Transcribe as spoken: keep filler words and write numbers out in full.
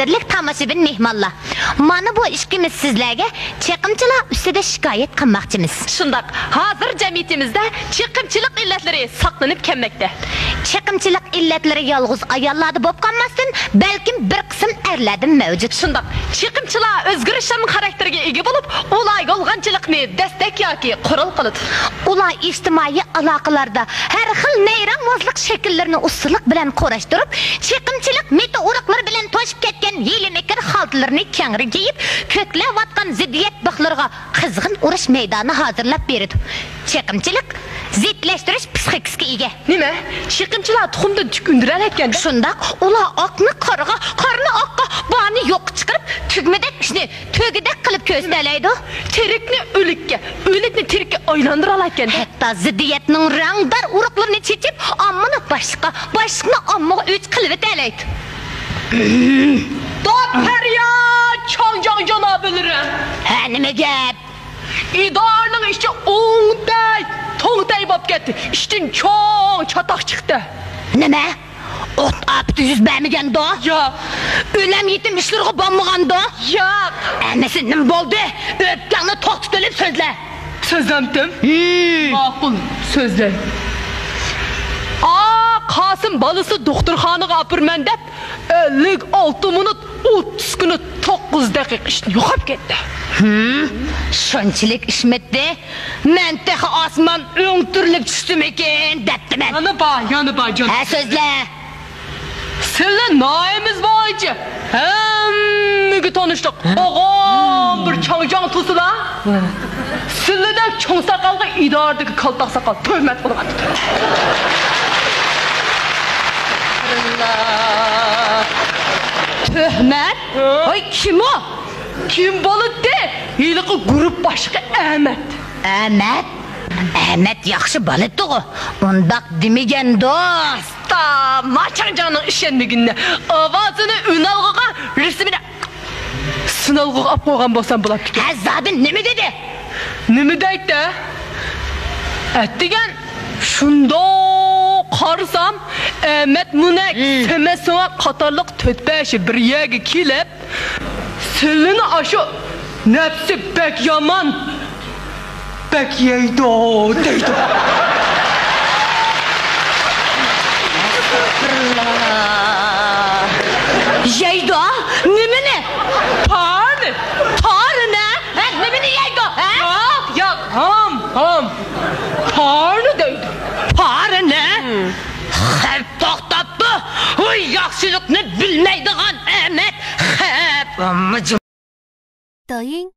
قەدىرلىك تاماشىبىن مېھمانلار، مانا بۇ ئىككىمىز سىزلەرگە چېقىمچىلار ئۈستىدە شىكايەت قىلماقچىمىز. شۇنداق، ھازىر جەمئىيىتىمىزدە چېقىمچىلىق ئىللەتلىرى ساقلىنىپ كەلمەكتە. چېقىمچىلىق ئىللەتلىرى يالغۇز ئاياللاردا بولۇپ قالماستىن، بەلكىم بىر قىسىم ئەرلەردىمۇ مەۋجۇت. شۇنداق، چېقىمچىلار ئۆزگىرىشچان خاراكتېرگە ئىگە بولۇپ، ئۇلار يالغانچىلىقنى دەستەك ياكى قورال قىلىدۇ. ئۇلار ئىجتىمائىي ئالاقىلاردا ھەر خىل نەيرەڭبازلىق شەكىللىرىنى ئۇستىلىق بىلەن قۇراشتۇرۇپ، چېقىمچىلىق مىتى-ئۇرۇقلىرى بىلەن توشۇپ كەتكەن ھىيلە-مىكىر خالتىلىرىنى كەڭرى كېيىپ، كۆكلەۋاتقان زىددىيەت بىخلىرىغا قىزغىن ئۇرۇش مەيدانى ھازىرلاپ بېرىدۇ. چېقىمچىلىق زىتلەشتۈرۈش پىسخىكىسىگە ئىگە. نېمە؟ چېقىمچىلار تۇخۇمدىن تۈك ئۈندۈرەلەيدىكەن؟ شۇنداق، ئۇلار ئاقنى قارىغا، قارىنى ئاققا، بارنى يوققا چىقىرىپ، تۈگمىدەك ئىشنى تۆگىدەك قىلىپ كۆرسىتەلەيدۇ. تىرىكنى ئۆلۈككە، ئۆلۈكنى تىرىككە ئايلاندۇرالايدىكەن. ھەتتا زىددىيەتنىڭ رەڭدار ئۇرۇقلىرىنى چېچىپ، ئاممىنى باشلىققا، باشلىقنى ئاممىغا ئۆچ قىلىۋېتەلەيدۇ. داد پەرياد، چاڭجياڭ جانابلىرى! ھە، نېمە گەپ؟ ئىدارىنىڭ ئىچى ئوڭتەي، توڭتەي بولۇپ كەتتى. ئىچتىن چوڭ چاتاق چىقتى. نېمە؟ ئوت ئاپىتى يۈز بەرمىگەندۇ؟ ياق. ئۆلەم يېتىم ئىشلىرىغا بارمىغاندۇ؟ ياق. ئەمىسە نېمە بولدى؟ ئۆپكەڭنى توختىتىۋېلىپ سۆزلە. سۆزلەمتىم. ھىم. ماقۇل، سۆزلەي. ئا، قاسىم بالىسى دوختۇرخانىغا ئاپىرىمەن دەپ، ئەللىك ئالتە مىنۇت، ئوتتۇز كۈنى، توققۇز دەقىقە ئىچىدە يوقاپ كەتتى. ھىم، شۇنچىلىك ئىشمىتتى؟ مەن تېخى ئاسمان ئۆڭتۈرۈلۈپ چۈشتىمىكىن دەپتىمەن. يەنە بار، يەنە بار، جان. ھە، سۆزلە. سىلى ناھىيەمىز بويىچە ھەممىگە تونۇشلۇق، ھە؟ ئوغۇم بىر چاڭجاڭ تۇرسىلا. ھە. سىلىدەك چوڭ ساقالغا ئىدارىدىكى كالتاق ساقال تۆھمەت قىلىۋاتىدۇ. تۆھمەت؟ ھە؟ ھاي، كىم ئۇ؟ كىم بولىدۇ؟ ھېلىقى گۇرۇپ باشلىقى ئەمەت. ئەمەت؟ ئەمەت ياخشى بالىدىغۇ، ئۇنداق دېمىگەندۇ. ئاستا، ما چاڭجاڭنىڭ ئىشەنمىگىنىنى، ئاۋازىنى ئۈنئالغۇغا، رەسىمىنى سىنئالغۇغا ئاپ قويغان بولسام بولاپتىكەن. ھە، زادى نېمە دېدى؟ نېمە دەيتتى؟ ئەتىگەن شۇنداق قارىسام، ئەمەت مۇنەك، ھىم. سەمەت سۆڭەك قاتارلىق تۆت-بەشى بىر يەرگە كېلىپ، سىلىنى ئاشۇ نەپسى بەك يامان، بەك يەيدۇ دەيدۇ. يەيدۇ؟ نېمىنى؟ پارىنى. پارىنى؟ ھە، نېمىنى يەيدۇ، ھە؟ ياق، ياق، ھام، ھام. پارىنى دەيدۇ. پارىنى؟ خەپ توختاپتۇ. ۋاي، ياخشىلىقنى بىلمەيدىغان ئەمەت. خەپ. 抖音